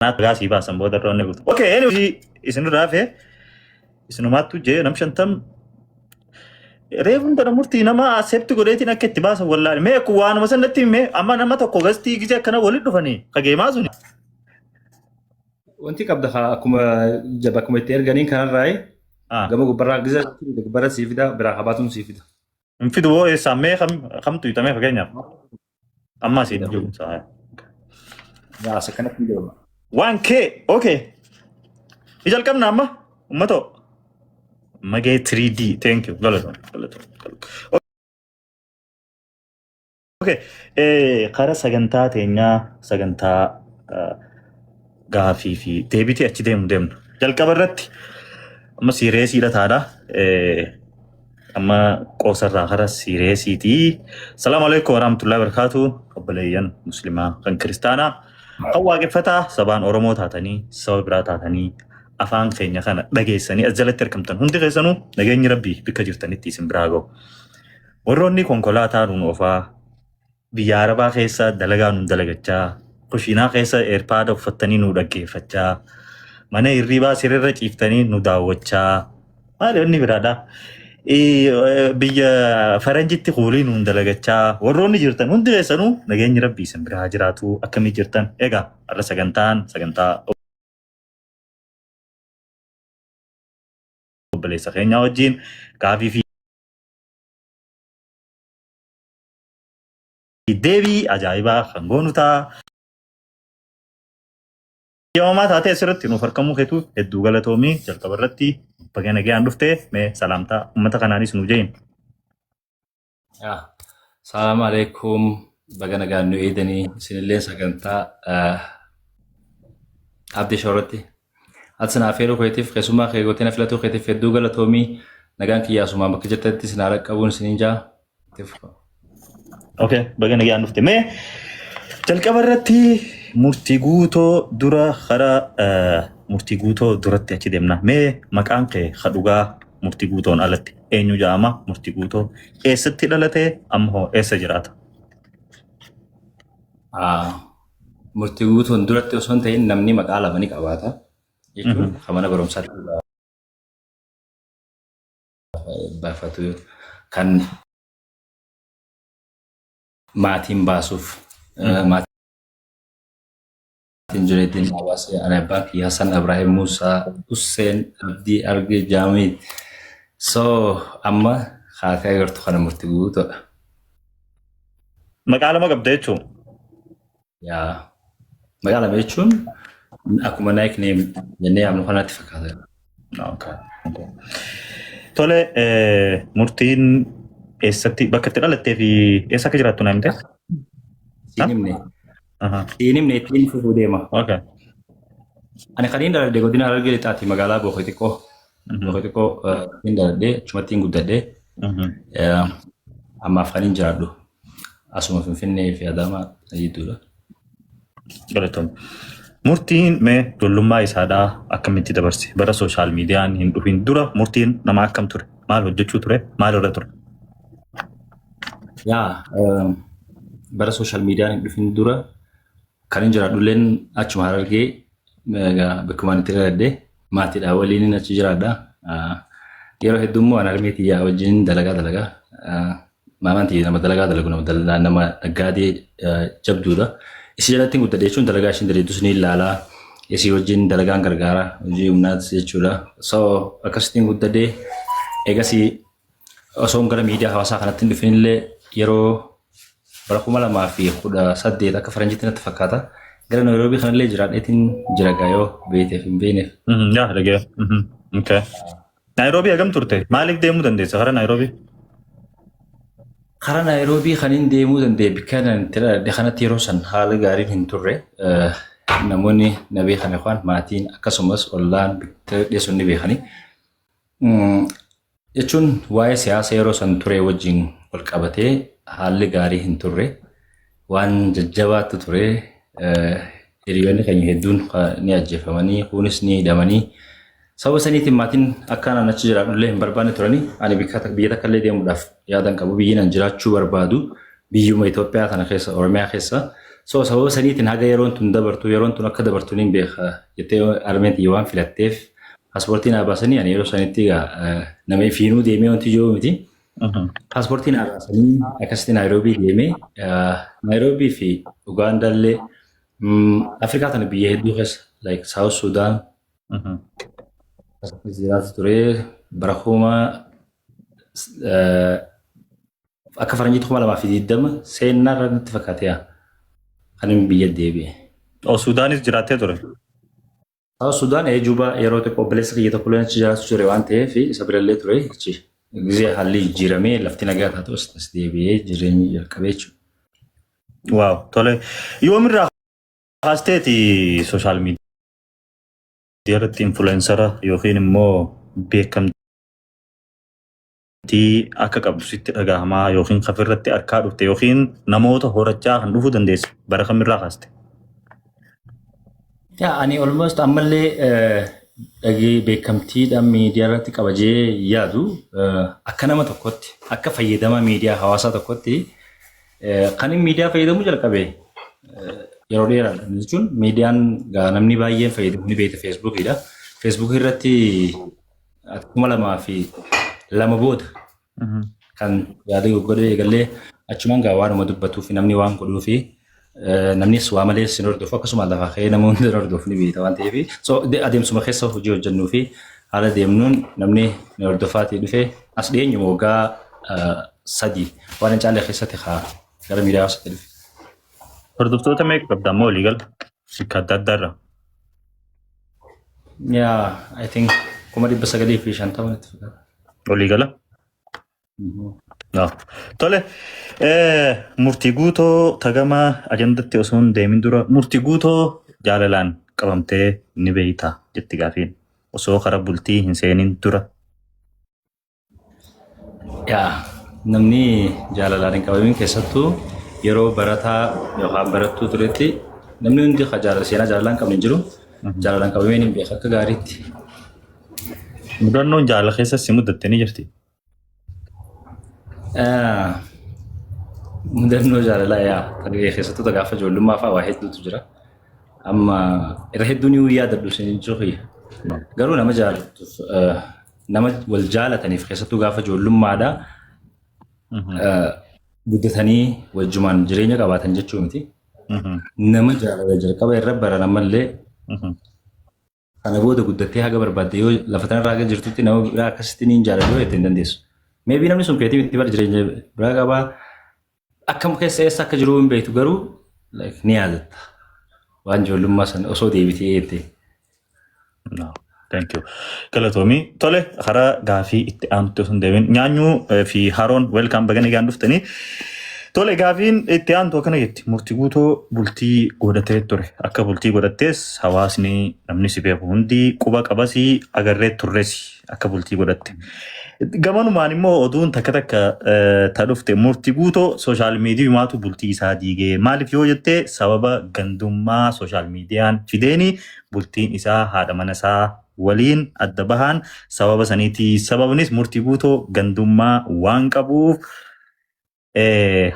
Naaf sii baasan booda irra onni guutu. Okay, anyway, isin irraa hafe isinumaattu jee nam 50 reefuun tana murtii nama accept godheetiin akka itti baasan wallaale. Mee kun waanuma san natti hime amma nama tokko gastii gisee akkana walitti dhufanii kageemaa suni. Wanti qabda haa akkuma jaba akkuma itti erganiin kanarraa gama gubbarraa gisa gubbarra sii fida biraa habaatuun sii fida. Hin fidu hoo eessaa mee kamtu hitamee fakkeenyaaf. Amma asiin jiru. Yaa isa kanatti hin jiru. Waan kee okay. Ni jalqabna amma uummatoo. Magee 3D thank you galatoon galatoon. Okay. Kara sagantaa teenyaa sagantaa gaafii fi deebiitii achi deemu deemna. Jalqaba irratti amma siireesiidha taadha. Amma qoosarraa kara siireesiitii. Salaamu alaikum warahmatullahi wabarakatuh. Obboleeyyan muslimaa kan kiristaanaa kan waaqeffataa sabaan Oromoo taatanii saba biraa taatanii afaan keenya kana dhageessanii as jalatti argamtan hundi keessanuu nageenyi rabbii bikka jirtanitti isin biraa ga'u. Warroonni konkolaataa nuun oofaa, biyya Arabaa keessa dalagaa nuun dalagachaa, kushiinaa keessa eerpaada uffattanii nu dhaggeeffachaa, mana hirribaa sirriirra ciiftanii nu daawwachaa, maali wanni biraadha. Biyya faranjitti kuulii nuun dalagachaa warroonni jirtan hundi keessanuu nageenyi rabbii isin biraa haa jiraatu akkamii jirtan egaa har'a sagantaan sagantaa obboleessa keenyaa wajjin gaafii fi deebii ajaa'ibaa kan goonu ta'a. Yoomaa taatee asirratti nuuf argamuu keetuuf hedduu galatoomii jalqaba irratti baga nagayaan dhuftee mee salaamtaa uummata kanaanis nu jeeyin. Salaamu alaikum baga nagaan nu eedanii isinillee sagantaa abdii shoorratti ati sinaa affeeruu keetiif keessummaa kee gootee na filatuu keetiif hedduu galatoomii nagaan kiyyaa asumaan bakka jirtanitti isin haa dhaqqabuun isiniin jaa. Itti fufa. Okay, baga nagaan dhufte. Mee jalqaba irratti murtii guutoo dura karaa murtii guutoo duratti achi deemna. Mee maqaan kee ka dhugaa murtii guutoon alatti eenyu jedhama? Murtii guutoo eessatti dhalate amma hoo eessa jiraata? Murtii guutuun duratti osoo hin ta'in namni maqaa lama ni qabaata. Jechuun kan mana barumsaatti baafatu kan maatiin baasuuf maatiin Junaydin Hawaasee ani abbaan kiyya Hassan Ibrahim Musaa Hussein Abdii Argee Jaamii so amma kaatee agartu kana murtii guutuudha. Maqaa lama qabda jechuun. Yaa maqaa lama jechuun akkuma Nike name jennee yaamnu kanatti fakkaata. Okay. Okay. Tole murtiin eessatti bakka itti dhalattee fi eessa akka jiraattu naa himte? Siin himne. Siin himne ittiin fufuu deema. Okay. Ani kan hin dhaladhe godina Harargee Lixaati magaalaa Bookee xiqqoo. Bookee xiqqoo hin dhaladhe achumatti hin guddadhe. Ammaaf kan hin jiraadhu. Asuma Finfinnee fi Adaamaa jidduudha. Galatoom. Murtiin mee ijoollummaa isaadhaa akkamitti dabarse? Bara sooshaal miidiyaan hin dhufin dura murtiin nama akkam ture? Maal hojjechuu ture? Maal irra ture? Yaa bara sooshaal miidiyaan hin dhufin dura kan hin jiraadhulleen achuma Harargee egaa bakkumaan itti dhaladhe maatiidhaa waliin achi jiraadha. Yeroo hedduu immoo an harmee tiyyaa wajjin dalagaa dalagaa. Maamaan tiyya nama dalagaa dalagu nama daldalaa nama naggaadee jabduudha. Isii jalatti hin guddadhe jechuun dalagaa ishiin dalaydus ni ilaalaa. Isii wajjin dalagaan gargaara hojii humnaas jechuudha. So akkasittiin guddadhe eegasii osoon gara miidiyaa hawaasaa kanatti hin dhufin illee yeroo bara 2018 akka faranjiitti natti fakkaata. Gara Naayiroobii kanallee jiraadheetiin jira gaayoo beekteef hin beekneef. Yaa dhagee. Okay. Naayiroobii hagam turte? Maaliif deemuu dandeessa karaa Naayiroobii? Karaa Naayiroobii kan hin deemuu danda'e bakka ani itti dhaladhe kanatti yeroo san haala gaariin hin turre. Namoonni na beekan yookaan maatiin akkasumas ollaan bakka dhiyeessuun ni beekani. Jechuun waa'ee siyaasa yeroo san ture wajjin wal qabatee haalli gaarii hin turre. Waan jajjabaatu ture. Hiriyoonni keenya hedduun ni ajjeefamanii, kuunis ni hidhamanii. Sababa saniitiin maatiin akka anaan achi jiraadhullee hin barbaanne turanii. Ani biyya takka illee deemuudhaaf yaada hin qabu. Biyyi nan jiraachuu barbaadu biyyuma Itoophiyaa kana keessa, Oromiyaa keessa. So sababa saniitiin haga yeroon tun dabartu, yeroon tun akka dabartu niin beeka jettee harmeen tiyya waan filatteef paaspoortii naa baasanii, ani yeroo sanitti egaa nama ifiinuu deemee wanti jiru miti. Paaspoortii naa baasanii akkasitti Naayiroobii deemee, Naayiroobii fi Ugaandaallee, Afrikaa tana biyya hedduu keessa, like South Sudan akkasumas jiraatu ture. Bara kuma akka faranjiitti 2020 seenaa irra natti fakkaate yaa kan inni biyya deebi'e. Oh, Sudaanis jiraattee ture. South Sudan ee Juba yeroo xiqqoo obboleessa kiyya tokko illee achi jiraatu ture waan ta'eef isa birallee ture achi. Gizee haalli jijjiiramee lafti nagaa taatu as deebi'ee jireenyi jalqabee jechuudha. Wow, tole. Yoomirraa kaasteeti social media irratti influencer yookiin immoo beekamtii akka qabdu sitti dhagahamaa yookiin kafirratti arkaa dhufte yookiin namoota horachaa kan dhufuu dandeesse bara kamirraa kaaste? Yaa, ani almost ammallee dhagee beekamtiidhaan miidiyaa irratti qabajee yaadu, akka nama tokkotti, akka fayyadama miidiyaa hawaasaa tokkotti, kan inni miidiyaa fayyadamuu jalqabe yeroo dheeraadha jechuun, miidiyaan gaa namni baay'een fayyadamu ni beekta, Feesbuukiidha. Feesbuukii irratti 2002 booda kan yaada godhee eegallee, achumaan gaa waanuma dubbatuu fi namni waan godhuu fi namnis waa malee sin hordofu, akkasuma lafaa ka'ee nama hundi hordofu ni beekta waan ta'eef, so adeemsuma keessa hojii hojjennuu fi haala deemnuun namni ni hordofaatii dhufe. As dhiyeenyuma waggaa 3 waan hin caalle keessatti haa gara miidiyaa hawaasaatti dhufe. Hordoftoota meeqa qabda amma walii gala? Bakka adda addaa irraa. Yeah, I think 950,000 natti fakkaata. Walii gala? Tole, murtii guutoo tagama ajandatti osoo hin deemin dura, murtii guutoo jaalalaan qabamtee ni beeyta jetti gaafiin, osoo karaa bultii hin seenin dura. Yaa, namni jaalalaan hin qabamin, keessattuu yeroo barataa yookaan barattuu turetti, namni hundi ka jaalala seenaa jaalalaan qabne hin jiru. Jaalalaan qabamee hin beeku akka gaariitti. Mudannoon jaalala keessa si mudatte ni jirti? Mudannoo jaalalaa, yaa, keessattuu gaafa ijoollummaa fa'aa waa hedduutu jira. Amma irra hedduun ni yaadadhu isin jechuu kiyya. Garuu nama jaalattuuf, nama wal jaalataniif, keessattuu gaafa ijoollummaadhaa guddatanii wajjumaan jireenya qabaatan jechuu miti. Nama jaalala jalqaba irra baran ammallee kana booda guddattee haga barbaadde yoo lafa tanarraa haga jirtutti nama biraa akkasitti ni jaaladhu jettee hin dandeessu. Maybe namni sun keetii miti, bara jireenya biraa qabaa. Akkam keessa eessa akka jiru hin beektu, garuu like ni yaadatta. Waan ijoollummaa sana osoo deebitee jettee. No, thank you. Galatoomii. Tole, karaa gaafii itti aanutti osoo hin deemin, nyaanyuu fi haroon, welcome, baga nagaan dhuftanii. Tole, gaafiin itti aantu akkana jetti. Murtii guutoo bultii godhatee ture. Akka bultii godhattees hawaasni, namni si beeku hundi quba qabasii, agarree turresi akka bultii godhatte. Gamanumaan immoo oduun takka takka ta dhufte, murtii guutoo social mediaatu bultii isaa diigee. Maaliif yoo jette, sababa gandummaa social mediaan fideeni bultiin isaa haadha mana isaa waliin adda bahan sababa saniiti. Sababnis murtii guutoo gandummaa waan qabuuf,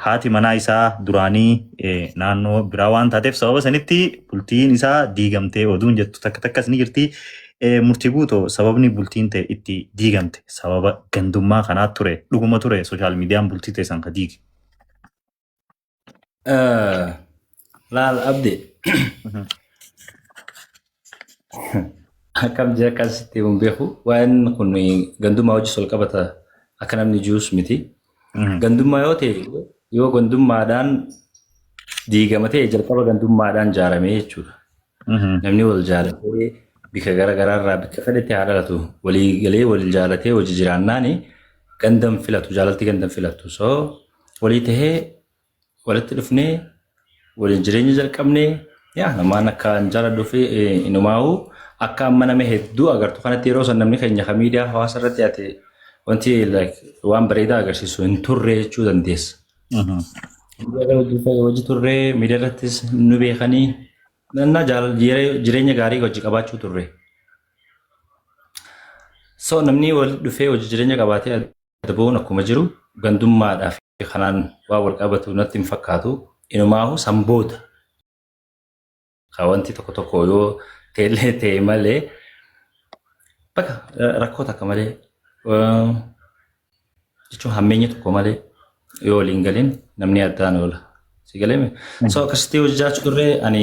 haati manaa isaa duraanii naannoo biraa waan taateef sababa sanitti bultiin isaa diigamtee oduun jettu takka takkas ni jirti. Murtii guutoo, sababni bultiin ta'e itti diigamte sababa gandummaa kanaa ture, dhuguma ture social mediaan bultii ta'e san ka diige? Laal Abdi. Akkam jee akkasitti hin beeku. Waan kun gandummaa wajjin wal qabata akka namni jiruus miti. Gandummaa yoo ta'e, yoo gandummaadhaan diigama ta'e, jalqaba gandummaadhaan jaaramee jechuudha. Namni wal jaalatee bika gara garaarraa bika fedhetti haa dhalatu, walii galee wal jaalatee hojii jiraannaani gandan filatu, jaalalti gandan filatu. So walii tahee walitti dhufnee waliin jireenya jalqabnee, yaa, namaan akka hin jaaladhuu fi inumaa'uu akka amma nama hedduu agartu kanatti yeroo san namni keenya kan miidiyaa hawaasa irratti ati wanti like waan bareedaa agarsiisu hin turre jechuu dandeessa. Hojii turre, miidiyaa irrattis nu beekanii nannaa jireenya gaarii hojii qabaachuu turre. So namni wal dhufee hojii jireenya qabaatee adda bahuun akkuma jiru, gandummaadhaa fi kanaan waan wal qabatu natti hin fakkaatu. Inumaahu sanboota Ka wanti tokko tokko yoo teellee ta'e malee bakka rakkoo takka malee jechuun hammeenya tokko malee yoo waliin galin namni addaan oola. Si galee? So akkasitti hojjechaa turre. Ani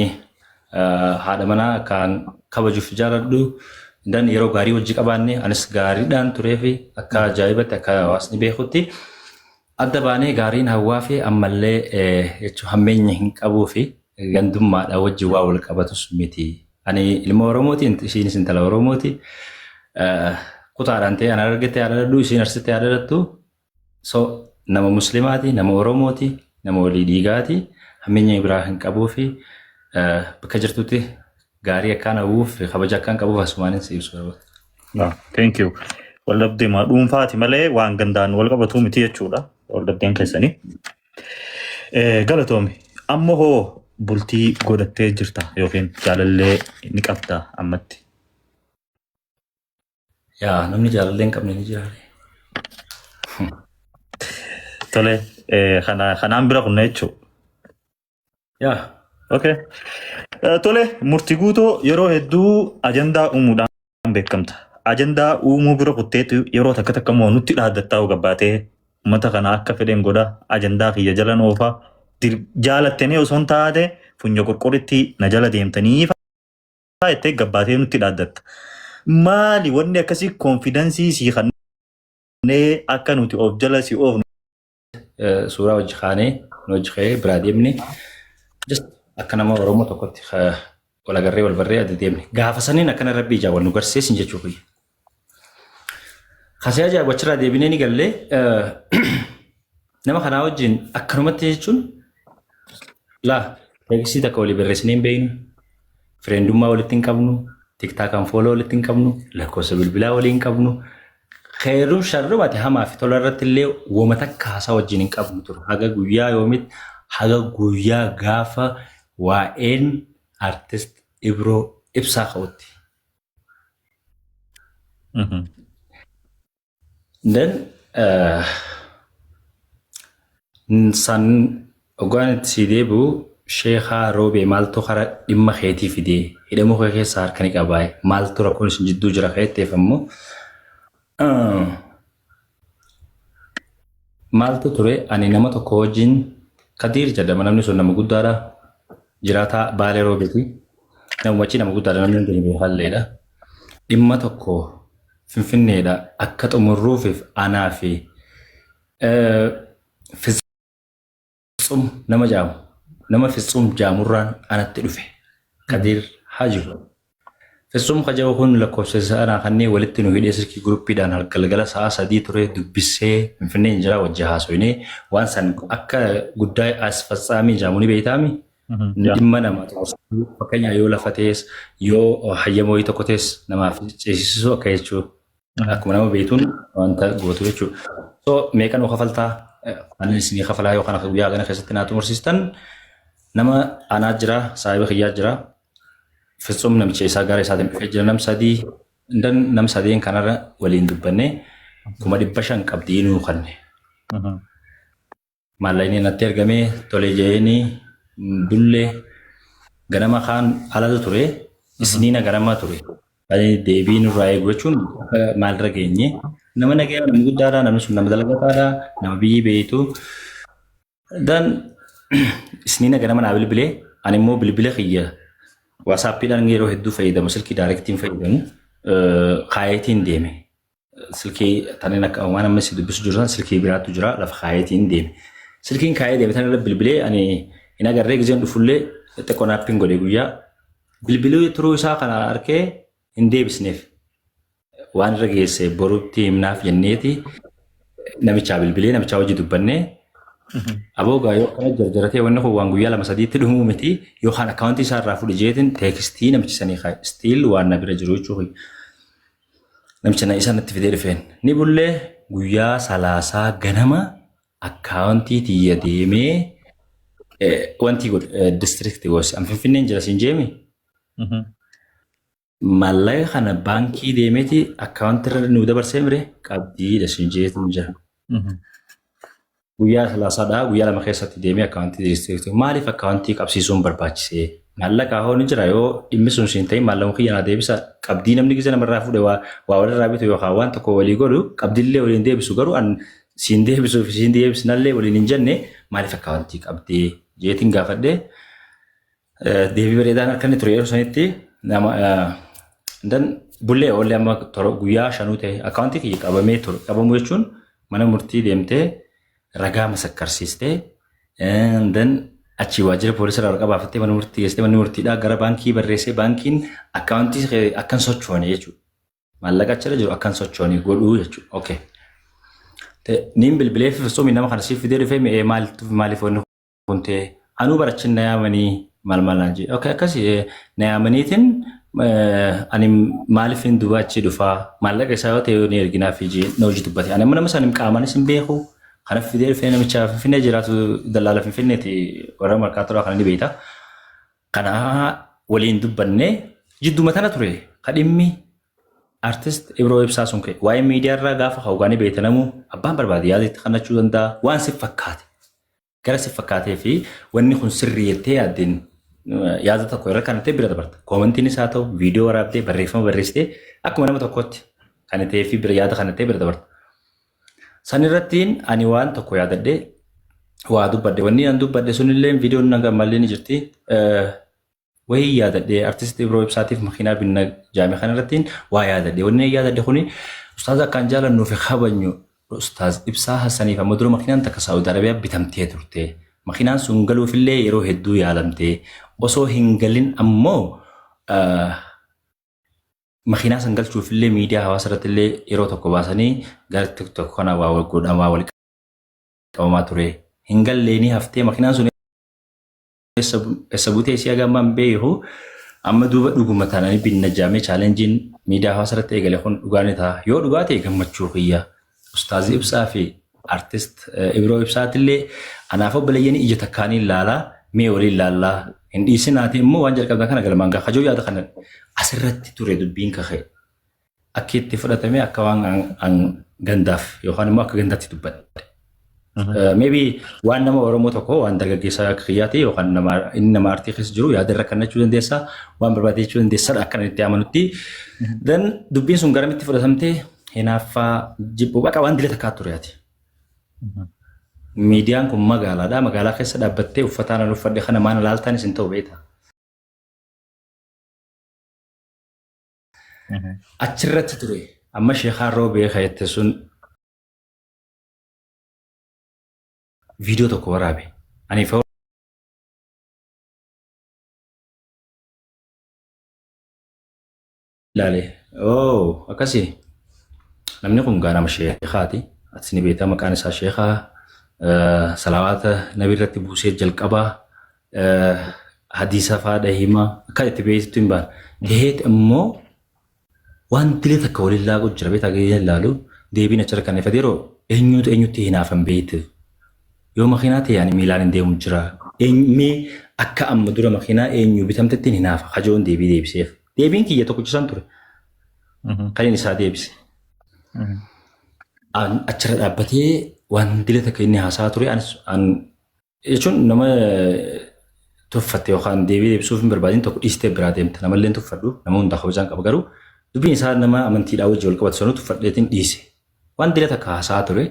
haadha manaa akkaan kabajuuf jaaladhu. Dan yeroo gaarii hojii qabaanne, anis gaariidhaan turee fi akka ajaa'ibatti akka hawaasni beekutti adda baanee gaariin hawwaa fi ammallee jechuun hammeenya hin qabuu fi gandummaadhaan wajjin waa wal qabatus miti. Ani ilma Oromooti, ishiinis intala Oromooti. Kutaadhaan ta'e ana argatte haa dhaladhu, isiin Arsitti haa dhalattu. So nama Muslimaati, nama Oromooti, nama walii dhiigaati. Hammeenya biraa hin qabuu fi bakka jirtutti gaarii akkaan hawwuuf fi kabaja akkaan qabuuf asumaanin si ibsu barbaada. No, thank you. Waldhabdee maa dhuunfaati malee waan gandaan wal qabatu miti jechuudha. Waldhabdeen keessanii. Galatoomi. Amma hoo bultii godhattee jirta yookiin jaalallee ni qabda ammatti? Yaa, namni jaalallee hin qabne ni jira. Tole, kanaan bira kunna jechuudha. Yaa. Okay. Tole, Murtii Guutoo, yeroo hedduu ajandaa uumuudhaan beekamta. Ajandaa uumuu bira kutteetu yeroo takka takka immoo nutti dhaaddattaa gabbaatee uummata kana akka fedhen godha, ajandaa kiyya jala noofa, jaalattanii osoo hin taate funya qorqorritti na jala deemtanii faa jettee gabbaatee nutti dhaaddatta. Maali wanni akkasii confidence sii kannee akka nuti of jala si oofnu? Suuraa hojii kaanee nu hojii ka'ee biraa deemne, just akka nama Oromoo tokkotti wal agarree wal barree adda deemne. Gaafa saniin akkana rabbii ijaan wal nu garsiisin jechuu kiyya. Kasee ajaa'ibu achirraa deebinee ni gallee nama kanaa wajjin akkanumatti jechuun laa text takka walii barreessinee hin beeknu. Friendummaa walitti hin qabnu. TikTokaan follow walitti hin qabnu. Lakkoofsa bilbilaa walii hin qabnu. Khayruun sharrumati hamaa fi tola irratti illee woma takka haasaa wajjin hin qabnu ture. Haga guyyaa yoomitti? Haga guyyaa gaafa waa'een artist Ibroo Ibsaa ka'utti. Then san ogaan itti sii deebi'u, sheekaa Roobee maaltu kara dhimma keetii fidee, hidhamuu kee keessaa harka ni qabaa, maaltu rakkoon isin jidduu jira keetteef ammoo maaltu ture? Ani nama tokko wajjin, Kadiir jedhama namni sun, nama guddaadha, jiraataa Baalee Roobeeti, namumachi nama guddaadha, namni hundi ni beekalleedha. Dhimma tokko Finfinneedha akka xumurruufiif anaa fi Fitsum nama jaamu, nama Fitsum jaamurraan anatti dhufe Kadiir Haji. Fitsum kajaa'u kun lakkoofsa isaa anaa kanneen walitti nu hidhee silkii groupiidhaan galgala sa'a 3 ture dubbisee, Finfinnee jira, wajji haasoyinee waan san akka guddaa as fassaamii jaamu ni beektaami. Dhimma nama fakkeenyaaf yoo lafa ta'es, yoo hayyama wayii tokko ta'es namaaf ceesisuu akka jechuu, akkuma nama beektuun wanta gootu jechuudha. So meeqa nu kafaltaa? Ani isinii kafalaa yookaan akka guyyaa kana keessatti naa xumursiistan. Nama anaa jira, saahiba kiyyaa jira. Fitsum namicha isaa gara isaatiin dhufee jira, nam sadii. Dan nam sadeen kanarra waliin dubbannee 500,000 qabdii nuu kanne. Maallaqni natti ergamee tole jeeni bullee ganama kaan alatu ture, isniina ganama ture. Ani deebii nurraa eegu jechuun maalirra geenye, nama nagayaa, nama guddaadha namni sun, nama dalagataadha, nama biyyi beeytu. Dan isniina ganama naa bilbilee, ani immoo bilbila kiyya WhatsAppiidhaan yeroo hedduu fayyadamu, silkii directiin fayyadamu kaayetiin deeme. Silkii taneen akka waan amma si dubbisu jiru san silkii biraatu jira, lafa kaayetiin deeme. Silkiin kaayee deeme tan irra bilbilee ani hin agarree. Gizeen dhufullee xiqqoo naappiin godhe, guyyaa bilbiluu turuu isaa kana arkee hin deebisneef. Waan irra geesse borutti himnaaf jenneeti namichaa bilbilee namichaa hojii dubbannee, aboo gaa yoo akkana jarjaratee wanni kun waan guyyaa lama sadiitti dhumuu miti, yookaan akkaawuntii isaa irraa fudhi jeetiin text namichi sanii kaa'e, still waan na bira jiru jechuudha. Namicha na isa natti fidee dhufeen ni bullee, guyyaa Salaasaa ganama akkaawuntii tiyya deemee wanti godhe district gosi an Finfinneen jira siin jeemi. Maallaqa kana baankii deemeeti akkaawuntii irra nu dabarsee mire qabdiidha siin jeetiin jira. Guyyaa Salaasaadhaa guyyaa 2 keessatti deemee akkaawuntii district maaliif akkaawuntii qabsiisuun barbaachisee? Maallaqa hoo ni jira yoo dhimmi sun siin ta'in maallaquma kiyya naa deebisa. Qabdii namni gisa namarraa fuudhe waa waa walirraa bitu yookaan waan tokko walii godhu qabdiillee waliin deebisu garuu an siin deebisuu fi siin deebisnallee waliin hin jenne maaliif akkaawwantii qabdee jeetiin gaafadhe. Deebii bareedaan akka inni ture yeroo sanitti nama dan bullee oollee amma guyyaa shanuu ta'e akkaawwantii kiyya qabamee ture. Qabamuu jechuun mana murtii deemtee ragaa masakkarsiistee dan achii waajjira poolisii irraa waraqaa baafattee mana murtii geessitee manni murtiidhaa gara baankii barreessee baankiin akkaawwantii kee akka hin sochoone jechuudha. Maallaqa achirra jiru akka hin sochoone godhuu jechuudha. Okay. Niin bilbilee fi Fistoomii nama kana siif fidee dhufee mi'ee maaliif wanni kun ta'e anuu barachin na yaamanii maal maal naan jedhe. Okay akkasi na yaamaniitiin ani maaliif hin duuba achii dhufaa maallaqa isaa yoo ta'e ni erginaa fi na hojii dubbate. Ani amma nama sana qaamaanis hin beeku. Kana fidee dhufee namicha Finfinnee jiraatu dallaala Finfinneeti warra Markaatooraa kana ni beekta. Kana waliin dubbannee jidduma tana ture ka dhimmi artist Ibroo Ibsaa sun ka'e. Waa'ee miidiyaa irraa gaafa hawgaanii beekta namuu abbaan barbaade yaada itti kannachuu danda'a waan si fakkaate. Gara si fakkaatee fi wanni kun sirrii jettee yaaddeen yaada tokko irra kan ta'e bira dabarta. Koomantiinis haa ta'u viidiyoo waraabdee barreeffama barreessitee akkuma nama tokkootti kan ta'ee fi bira yaada kana ta'e bira dabarta. San irrattiin ani waan tokko yaadadhee waa dubbadhe. Wanni an dubbadhe sunillee viidiyoon naga mallee ni jirti. Wayii yaadadhe artist Ibroo Ibsaatiif makiinaa binna jaame kana irrattiin waa yaadadhe. Wanni yaadadhe kuni ustaaza akkaan jaalannuu fi kabajnu ustaaz Ibsaa Hassaniif amma dura makiinaan takka Saa'ud Arabiyaa bitamtee turte. Makiinaan sun galuufillee yeroo hedduu yaalamte. Osoo hin galin ammoo makiinaa san galchuufillee miidiyaa hawaasa irratti illee yeroo tokko baasanii gara TikTok kana waa wal godhamaa wal qabamaa ture. Hin galleenii haftee makiinaan sun eessa butee isii haga ammaa hin beeku. Amma duuba dhuguma taananii binna jaamee chaalenjiin miidiyaa hawaasa irratti eegale kun dhugaa ni ta'a. Yoo dhugaa ta'e gammachuu kiyya. Ustaaz Ibsaa fi artist Ibroo Ibsaatillee anaaf obboleeyyan ija takkaanii ilaalaa mee waliin ilaallaa hin dhiisinaati immoo waan jalqabdan kana galmaan gaha. Kajoo yaada kana asirratti ture dubbiin kaka'e. Akki itti fudhatame akka waan an gandaaf yookaan immoo akka gandaatti dubbadhe. Maybe waan nama Oromoo tokko waan dargaggeessa akka kiyyaati yookaan nama inni nama aartii keessa jiru yaada irra kennachuu dandeessa waan barbaade jechuu dandeessa akka inni itti amanutti. Then dubbiin sun garamitti fudhatamte hinaaffaa jibbuu baqa waan dila takkaa ture ati. Miidiyaan kun magaalaadha. Magaalaa keessa dhaabbattee uffataan an uffadhe kana maana laaltaanis hin ta'u beekta. Achirratti ture. Amma sheekaan roobee ka'ette sun viidiyoo tokko waraabe. Ani fa ilaale. Oh, akkasi. Namni kun gaa nama sheekaati. Atis ni beektaa maqaan isaa sheekaa. Salawaata nabi irratti buusee jalqabaa. Hadiisa faadha hima. Akka itti beektu hin baane. Ta'eet immoo waan dilee takka waliin laaqu jira beektaa gahee ilaalu deebiin achirra kan ifate yeroo eenyutu eenyutti hinaafan beektu. Yoo makiinaa ta'e ani miilaan hin deemu jira. Mee akka amma dura makiinaa eenyu bitamtetti hin hinaafa kajoon deebii deebiseef. Deebiin kiyya tokkicha ture. Kan inni isaa deebise. Achirra dhaabbatee waan dila takka inni haasaa ture anis jechuun nama tuffatte yookaan deebii deebisuuf hin barbaadin tokko dhiistee biraa deemta. Namallee hin tuffadhu nama hundaa kabajaan qaba garuu dubbiin isaa nama amantiidhaa wajjin wal qabatu sanuu tuffadheetiin dhiise. Waan dila takka haasaa ture.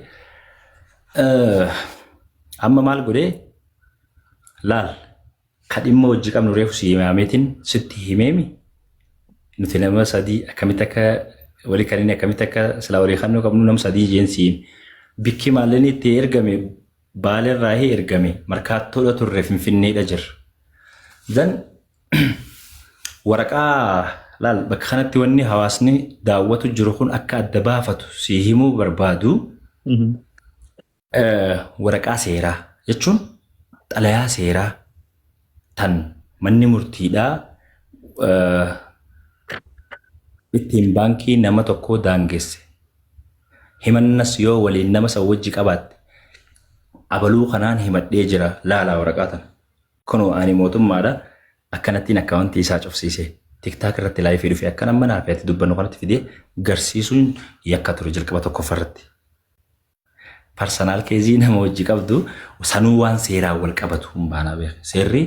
Amma maal godhee laal ka dhimma wajji qabnu reefu si himaameetiin sitti himeemi nuti nama sadii akkamitti akka walii kan inni akkamitti akka silaa walii kannuu qabnu nama sadii jeen si hime. Bikki maallaqni itti ergame Baaleerraa ergame markaattoodha turre Finfinneedha jirra. Then waraqaa laal bakka kanatti wanni hawaasni daawwatu jiru kun akka adda baafatu si himuu barbaadu waraqaa seeraa jechuun xalayaa seeraa tan manni murtiidhaa ittiin baankii nama tokkoo daangesse himannas yoo waliin nama san wajji qabaatte abaluu kanaan himadhee jira laalaa waraqaa tana. Kunoo ani mootummaadha akkanattiin akkaawuntii isaa cufsiise TikTok irratti live dhufe akka nama naaf ati dubbannu kanatti fidee garsiisuun yakka ture jalqaba tokkoffaa irratti. Personal case nama wajji qabdu sanuu waan seeraan wal qabatu hin baanaa beeka. Seerri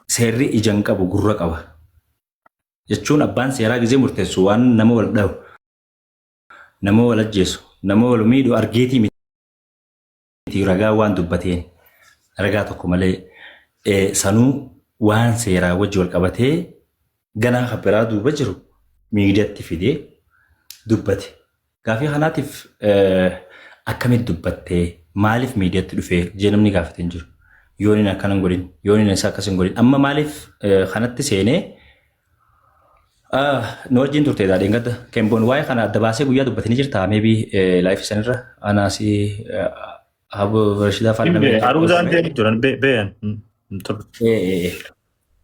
Seerri ija hin qabu, gurra qaba. Jechuun abbaan seeraa gizee murteessu waan nama wal dhahu, nama wal ajjeesu, nama wal miidhu argeetii miti ragaa waan dubbateen, ragaa tokko malee sanuu waan seeraa wajji wal qabatee ganaa kan biraa duuba jiru miidiyatti fidee dubbate. Gaafii kanaatiif akkamitti dubbattee, maaliif miidiyatti dhufee jee namni gaafate hin jiru. Yoon inni akkana hin godhin, yoon inni isa akkas hin godhin, amma maaliif kanatti seenee nu wajjin turte daadhiin gadda Kemboon waa'ee kana adda baasee guyyaa dubbatanii jirta, maybe live sanirra anaasi Abu Rashidaa faana namni Aruuzaan deemu turan beeyan.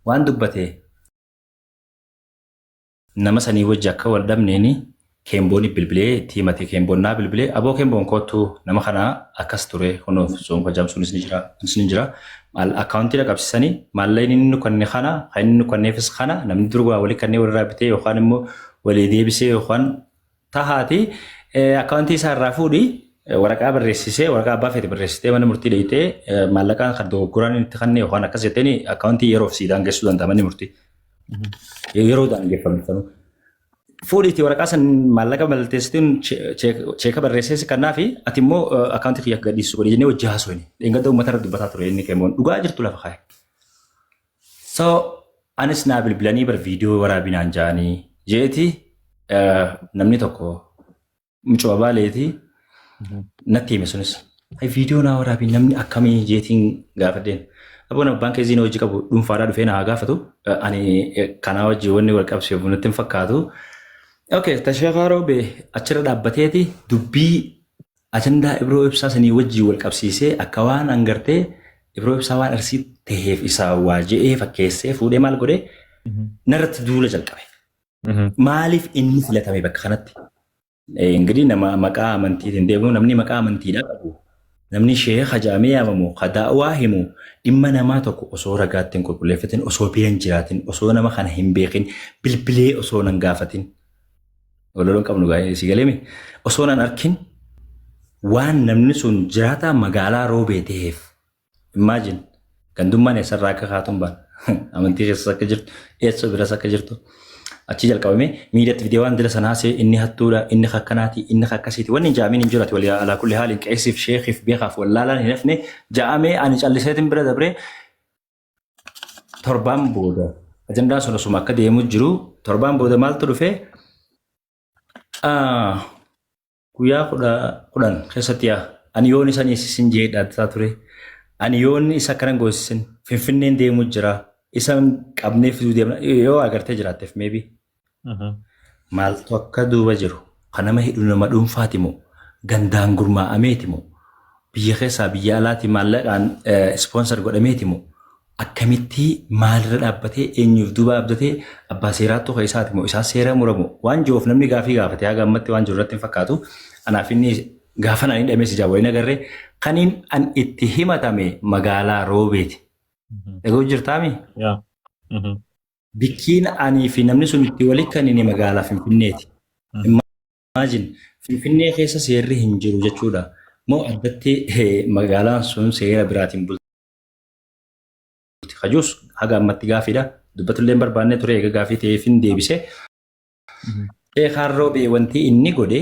Waan dubbate nama sanii wajji akka wal dhabneeni Keembooni bilbilee itti himate. Keemboon naa bilbilee, aboo Keemboon koottu, nama kana akkas ture, kunoo soonfa jamsuunis ni jira, anis ni jira, maal akkaawuntii dhaqabsiisanii, maallaqni inni nu kenne kana, kan inni nu kenneefis kana, namni dur waa walii kennee walirraa bitee yookaan immoo walii deebisee yookaan tahaati akkaawuntii isaa irraa fuudhi, waraqaa barreessisee, waraqaa abbaa feete barreessitee, mana murtii dheeyitee, maallaqaan kan dogoggoraan inni itti kenne yookaan akkas jetteeni akkaawuntii yeroof sii daangessuu danda'a manni murtii. Yeroo daangeffame sanuu. Fuudhiitii waraqaa san maallaqa mallatteessituun cheeka barreessee si kannaa fi ati immoo akkaawuntii kiyya akka gadhiisu godhi jennee wajji haasofne. Dheengadda uummata irra dubbataa ture inni keemoon dhugaa jirtu lafa kaa'e. So anis naa bilbilanii bar viidiyoo waraabinaan ja'anii jeeti namni tokko mucuma baaleeti natti hime sunis. Ay, viidiyoo naa waraabi, namni akkamii jeetiin gaafadheen. Abboon abbaan keezii na hojii qabu dhuunfaadhaa dhufee na haa gaafatu. Ani kanaa wajjin wanni wal qabsiifu natti hin fakkaatu. Okay, Tasheekaa Roobee achirra dhaabbateeti dubbii ajandaa Ibroo Ibsaa sanii wajjin wal qabsiisee, akka waan angartee Ibroo Ibsaa waan Arsii taheef isaa waa je'ee fakkeessee fuudhee maal godhee narratti duula jalqabe. Maaliif inni filatame bakka kanatti? Ingirii nama maqaa amantiitiin deemu, namni maqaa amantiidhaa qabu, namni sheeka jedhamee yaamamu, ka daa'waa himu, dhimma namaa tokko osoo ragaatti hin qulqulleeffatin, osoo bira hin jiraatin, osoo nama kana hin beekin, bilbilee osoo nan gaafatin, waloloo hin qabnu gaa'ee si galeemi, osoo nan arkin, waan namni sun jiraataa magaalaa Roobee ta'eef. Imagine, gandummaan eessarraa akka kaatu hin baane. Amantii keessas akka jirtu, eessa biras akka jirtu. Achi jalqabamee miidiyaatti fidee waan dila sanaa see inni hattuudha, inni kakkanaati, inni kakkasiiti. Wanni hin jaamiin hin jiru, ati walii alaa kulli haaliin qeessiif, sheekiif, beekaaf wallaalaan hin hafne ja'amee ani calliseetiin bira dabree. Torbaan booda ajandaan sun osuma akka deemu jiru, torbaan booda maaltu dhufe? Guyyaa 10 keessatti yaa ani yoon isa hiisisin jee dhaaddataa ture. Ani yoon isa akkana goosisin Finfinneen deemuu jira. Isa qabnee fiduu deemna yoo agartee jiraatteef maybe. Maaltu akka duuba jiru, kan nama hidhu nama dhuunfaati moo, gandaan gurmaa'ameeti moo, biyya keessaa biyya alaati maallaqaan sponsor godhameeti moo, akkamitti, maalirra dhaabbatee, eenyuuf duuba abdatee, abbaa seeraattu kan isaati moo, isaa seera muramu waan jiruuf namni gaafii gaafate haga ammatti waan jiru irratti hin fakkaatu. Anaaf inni gaafa naan hidhamee si waliin agarre kaniin an itti himatame magaalaa Roobeeti. Dhaga'u jirtaami? Yaa. Bikkiin anii fi namni sun itti wali kanine magaalaa Finfinneeti. Imagine, Finfinnee keessa seerri hin jiru jechuudha. Moo addatti magaalaan sun seera biraatiin bulti? Kajuus haga ammatti gaafiidha. Dubbatullee hin barbaanne ture, eega gaafii ta'eef hin deebise. Sheekaan Roobee wanti inni godhe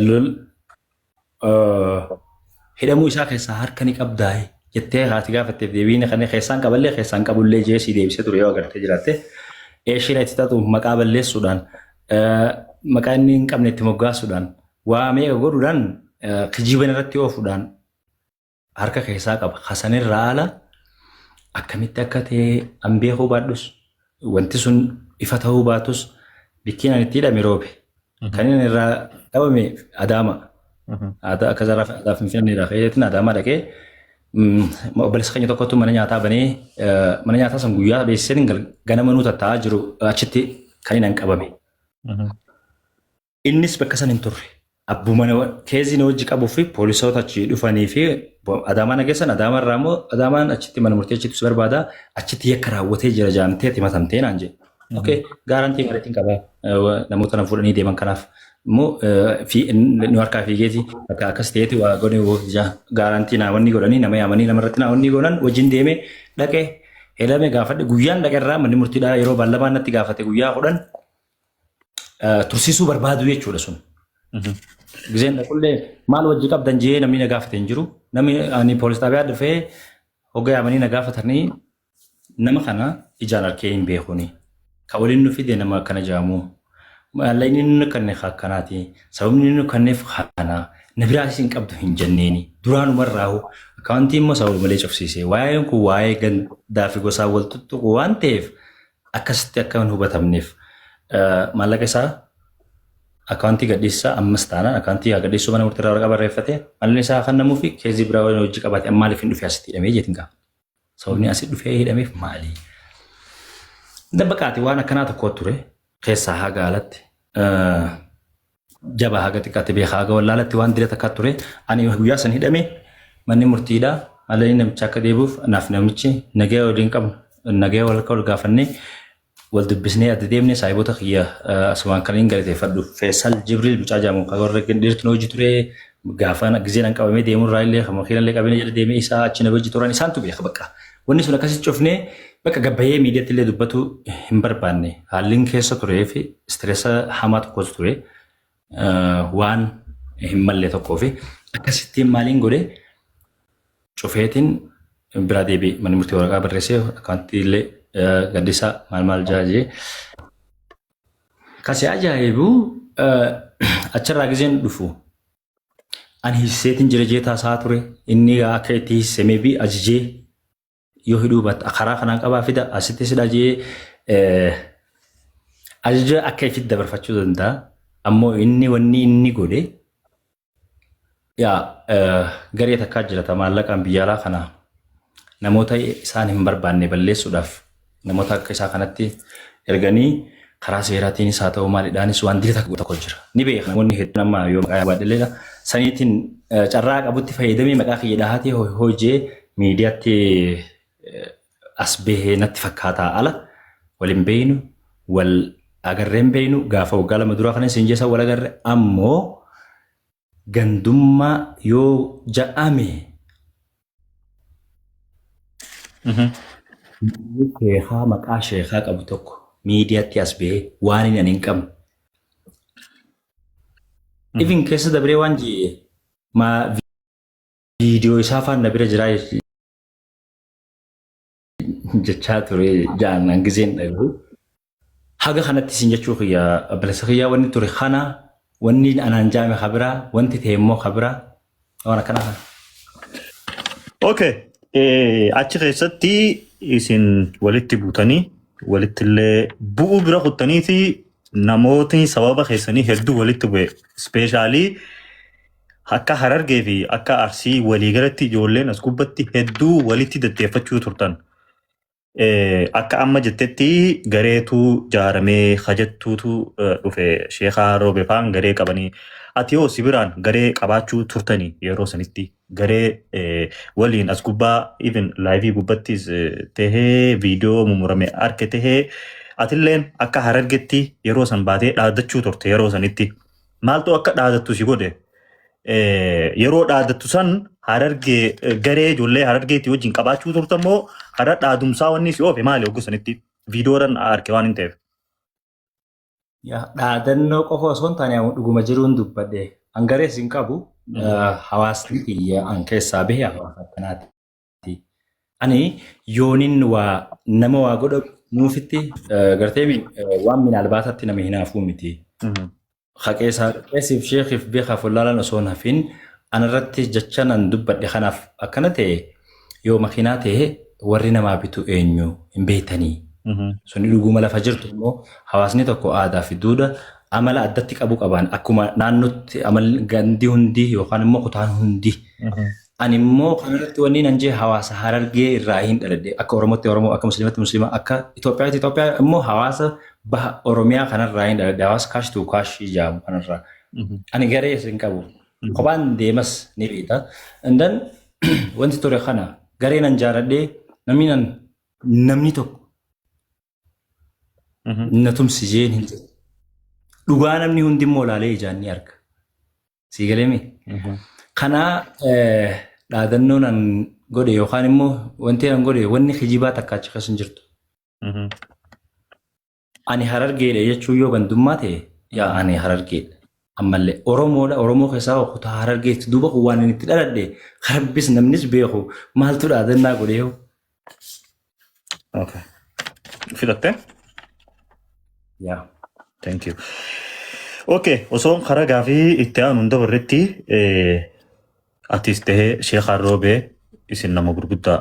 lol hidhamuu isaa keessaa harka ni qabdaa jettee haati gaafatteef deebiin kan keessaan qaballee keessaan qabullee jee sii deebisee ture yoo agartee jiraatte. Eeshira itti taatu maqaa balleessuudhaan, maqaa inni hin qabne itti moggaasuudhaan, waa meeqa godhuudhaan, kijiban irratti oofuudhaan harka keessaa qaba. Hasanirraa ala akkamitti akka ta'e an beekuu baadhus, wanti sun ifa ta'uu baatus, bikkiin ani itti hidhame Roobe. Kan inni irraa qabame Adaama. Aadaa akka zarraa aadaa Finfinneedhaa ka'eetiin Adaamaa dhaqee, obboleessa keenya tokkotu mana nyaataa banee, mana nyaataa san guyyaa beeksiseen ganama nuu tattaa'aa jiru achitti kan inni an qabame. Innis bakka san hin turre. Abbuma keezii na wajji qabuu fi poolisoota achi dhufanii fi Adaamaa na geessan. Adaamaa irraa immoo Adaamaan achitti mana murtii achitti si barbaada, achitti yakka raawwatee jira jaamtee himatamtee naan jedhe. Okay, guarantee mareetiin qabaa namoota na fuudhanii deeman kanaaf Immoo nu harkaa fiigeeti bakka akkas ta'eeti waa godhe gaarantii naa wanni godhanii nama yaamanii namarratti naa wanni godhan wajjin deemee dhaqee hidhame gaafadhe. Guyyaan dhaqe irraa manni murtiidhaa yeroo baallamaan natti gaafate guyyaa 10 tursiisuu barbaadu jechuudha sun. Gizeen dhaqullee maal wajji qabdan jee namni na gaafate hin jiru. Namni ani poolis xaabiyaa dhufee hogga yaamanii na gaafatanii nama kana ijaan arkee hin beekuni. Ka waliin nu fide nama akkana jaamu. Maallaqni inni nu kanne akkanaati. Sababni inni nu kanneef kana. Na biraas hin qabdu hin jenneeni. Duraanumarraahu akkaawuntii immoo sababa malee cufsiise. Waa'een kun waa'ee gandaa fi gosaa wal tuttuqu waan ta'eef akkasitti akka hin hubatamneef maallaqa isaa akkaawuntii gadhiisaa ammas taanaan akkaawuntii haa gadhiisuu mana murtii irraa waraqaa barreeffate maallaqni isaa kennamuu fi keezii biraa waliin hojii qabaate maaliif hin dhufe asitti hidhamee jeetiin gaafa. Sababni asi dhufee hidhameef maali? Dabbaqaati waan akkanaa tokko ture keessaa haga alatti jabaa haga xiqqaatti beekaa haga wallaalatti waan dira takkaa ture. Ani guyyaa san hidhame manni murtiidha maallaqni namicha akka deebi'uuf naaf namichi nagaya waliin qabnu nagaya wal akka wal gaafannee wal dubbisnee adda deemne. Saahiboota kiyya asumaan kan hin galateeffadhu, Feesal Jibriil mucaa jedhamu kan warra dheertu na hojii ture, gaafa gizeen an qabamee deemu irraa illee kan makiina illee qabee jala deemee isaa achi na hojii turan isaantu beeka. Bakka wanni sun akkasitti cufnee bakka gabbayee miidiyaatti illee dubbatu hin barbaanne. Haalliin keessa turee fi stress hamaa tokkotu ture waan hin malle tokkoo fi akkasittiin maaliin godhe cufeetiin biraa deebi'e. Manni murtii waraqaa barreessee akkaawuntii illee gaddisaa maal maal jaajee. Kasi ajaa'ibu achirraa gizeen dhufu ani hisseetiin jira jee taasaa ture. Inni akka itti hisse maybe ajajee yoo hidhuu batte karaa kanaan qabaa fida asitti sidha jee ajaja akka ifitti dabarfachuu danda'a. Ammoo inni wanni inni godhe yaa garee takkaa jirata maallaqaan biyya alaa kana namoota isaan hin barbaanne balleessuudhaaf namoota akka isaa kanatti erganii karaa seeraatiinis haa ta'u maalidhaanis waan diri takka tokko jira. Ni beeka namoonni hedduun amma yoo maqaa baadhilleedha. Saniitiin carraa qabutti fayyadamee maqaa kiyya dhahatee hojii miidiyaatti as bahee natti fakkaataa ala wal hin beeynu, wal agarree hin beeynu. Gaafa waggaa 2 duraa kana isin jeessa wal agarre. Ammoo gandummaa yoo ja'ame sheekaa maqaa sheekaa qabu tokko miidiyaatti as bahee waan inni ani hin qabne ifin keessa dabree waan jee maa viidiyoo isaa faan na bira jiraa jechaa ture ja'an hangizeen dhagahu. Haga kanatti isin jechuu kiyya obboleessa kiyyaa wanni ture kana, wanni anaan jaame kabiraa, wanti ta'e immoo kabiraa, waan akkana kana. Okay. Achi keessatti isin walitti buutanii walitti illee bu'uu bira kuttaniiti namootni sababa keessanii hedduu walitti bu'e. Especially akka Harargee fi akka Arsii waliigalatti ijoolleen as gubbatti hedduu walitti deddeeffachuu turtan. Akka amma jettetti gareetu jaaramee hajattuutu dhufe, Sheekaa Roobe faan garee qabanii. Ati hoo si biraan garee qabaachuu turtanii yeroo sanitti garee waliin as gubbaa even live gubbattis tahee viidiyoo mumurame arke tahee atilleen akka Harargetti yeroo san baatee dhaadachuu turte yeroo sanitti. Maaltu akka dhaadattu si godhe? Yeroo dhaadattu san Harargee garee ijoollee Harargeetii wajjin qabaachuu turte immoo karaa dhaadumsaa wanni si oofe maali hogguu sanitti viidiyoodhaan arke waan hin ta'eef? Yaa, dhaadannoo qofa osoo hin taane dhuguma jiruun dubbadhe. An garees hin qabu. Hawaasni kiyya an keessaa bahe hawaasa akkanaati. Ani yoonin waa nama waa godha nuufitti gartee waan minaalbaatatti nama hinaafuu miti. Haqeessaa qeesiif sheekiif beekaaf wallaalaan osoo hin hafin anarratti jecha nan dubbadhe kanaaf akkana ta'e yoo makiinaa ta'e warri namaa bitu eenyu hin beektanii. Suni dhuguma lafa jirtu immoo hawaasni tokko aadaa fi duudha amala addatti qabu qabaan akkuma naannootti amalli gandi hundi yookaan immoo kutaan hundi. Ani immoo kanarratti wanni nan jee hawaasa Harargee irraa hin dhaladhe. Akka Oromootti Oromoo, akka Musliimatti Musliima, akka Itoophiyaatti Itoophiyaa, immoo hawaasa baha Oromiyaa kanarraa hin dhaladhe. Hawaasa kaash tuu kaash jedhamu kanarraa. Ani garee hin qabu. Kophaan deemas ni beekta. And then wanti ture kana garee nan jaaladhee namni nan namni tokko na tumsi jeen hin jiru. Dhugaa namni hundi immoo ilaalee ijaan ni arga. Sii galeemi? Kanaa dhaadannoon an godhe yookaan immoo wanti an godhe wanni kijibaa takka achi keessa hin jirtu. Ani Harargeedha jechuun yoo gandummaa ta'e yaa ani Harargeedha. Ammallee Oromoodha Oromoo keessaa hoo kutaa Harargeetti duuba kun waan inni itti dhaladhe Rabbis namnis beeku maaltu dhaadannaa godhee hoo. Okay. Filattee? Yaa. Thank you. Okay, osoo karaa gaafii itti aanu hin dabarretti atis tahee Sheekh Arroobee isin nama gurguddaa.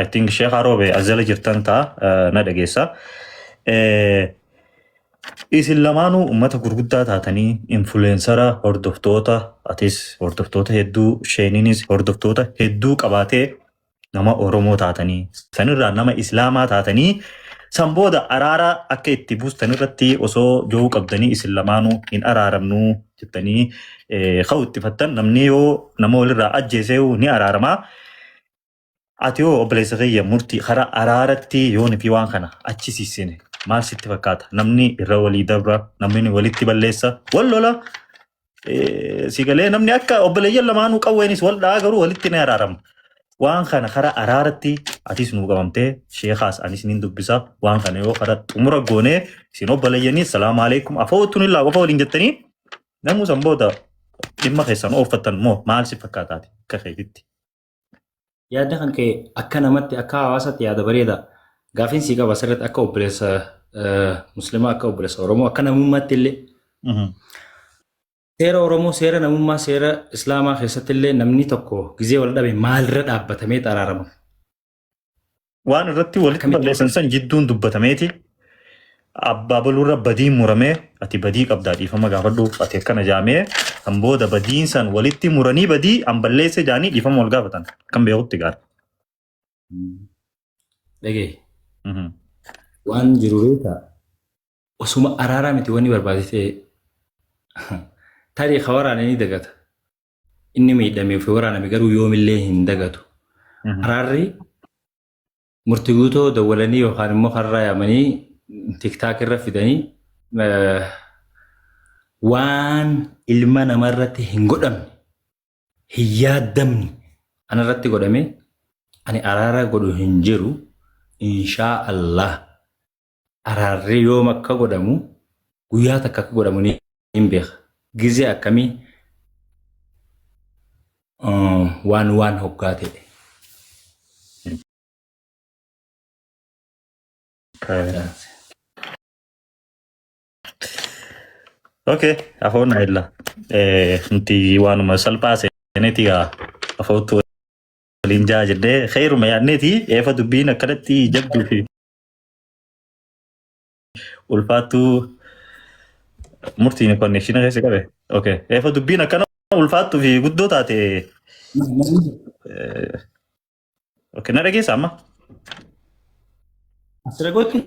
I think Sheekh Arroobee as jala jirtan ta'a na dhageessa. Isin lamaanuu uummata gurguddaa taatanii influencer hordoftoota atis hordoftoota hedduu Sheeniinis hordoftoota hedduu qabaatee nama Oromoo taatanii sanirraa nama Islaamaa taatanii san booda araara akka itti buustan irratti osoo jo'uu qabdanii isin lamaanuu hin araaramnuu jettanii ka'u ittifattan namni yoo nama walirraa ajjeesee ni araaramaa. Ati yoo obboleessa kiyya murtii karaa araaratti yoon fi waan kana achi siisine maal sitti fakkaata? Namni irra walii dabra, namni walitti balleessa, wal lola. Si galee namni akka obboleeyyan lamaanuu qawweenis wal dha'a garuu walitti ni araarama. Waan kana karaa araaratti atis nuu qabamtee sheekaas anis nin dubbisa. Waan kana yoo karaa xumura goonee isin obboleeyyanii salaamu alaikum afootuun illaa qofa waliin jettanii namuu san booda dhimma keessan ooffattan moo maal si fakkaataati akka keetitti? Yaadni kan kee akka namatti akka hawaasaatti yaada bareeda. Gaafiin sii qaba asirratti akka obboleessa muslimaa akka obboleessa Oromoo akka namummaatti illee. Seera Oromoo seera namummaa seera Islaamaa keessatti illee namni tokko gizee wal dhabe maalirra dhaabbatamee xaraarama? Waan irratti walitti Akkamitti balleessan san jidduun dubbatameeti. Abbaa baluurra badiin muramee ati badii qabdaa dhiifama gaafadhu ati akkana jaamee kan booda badiin san walitti muranii badii an balleesse jaanii dhiifama wal gaafatan kan beekutti gaara. Dhagee waan jiru beektaa osuma araaraa miti wanni barbaade ta'e tarii ka waraane ni dagata. Inni miidhamee fi waraaname garuu yoomillee hin dagatu. Araarri murtii guutoo dawwalanii yookaan immoo karraa yaamanii tiktaak irra fidanii waan ilma namarratti hin godhamne hin yaaddamne anarratti godhame ani araara godhu hin jiru inshaa Allah araarri yoom akka godhamu guyyaa takka akka godhamu ni hin beeka. Gizee akkamii waan waan hoggaa ta'e. Okay, afoon illa. Nuti waanuma salphaa seeneeti gaa afootu waliin jaa jennee xeeruma yaadneeti eefa dubbiin akkanatti jabduu fi ulfaattuu murtiin connection keessa qabe. Okay, eefa dubbiin akkana ulfaattuu fi guddoo taate. Okay, na dhageessa amma. Asirra gootti?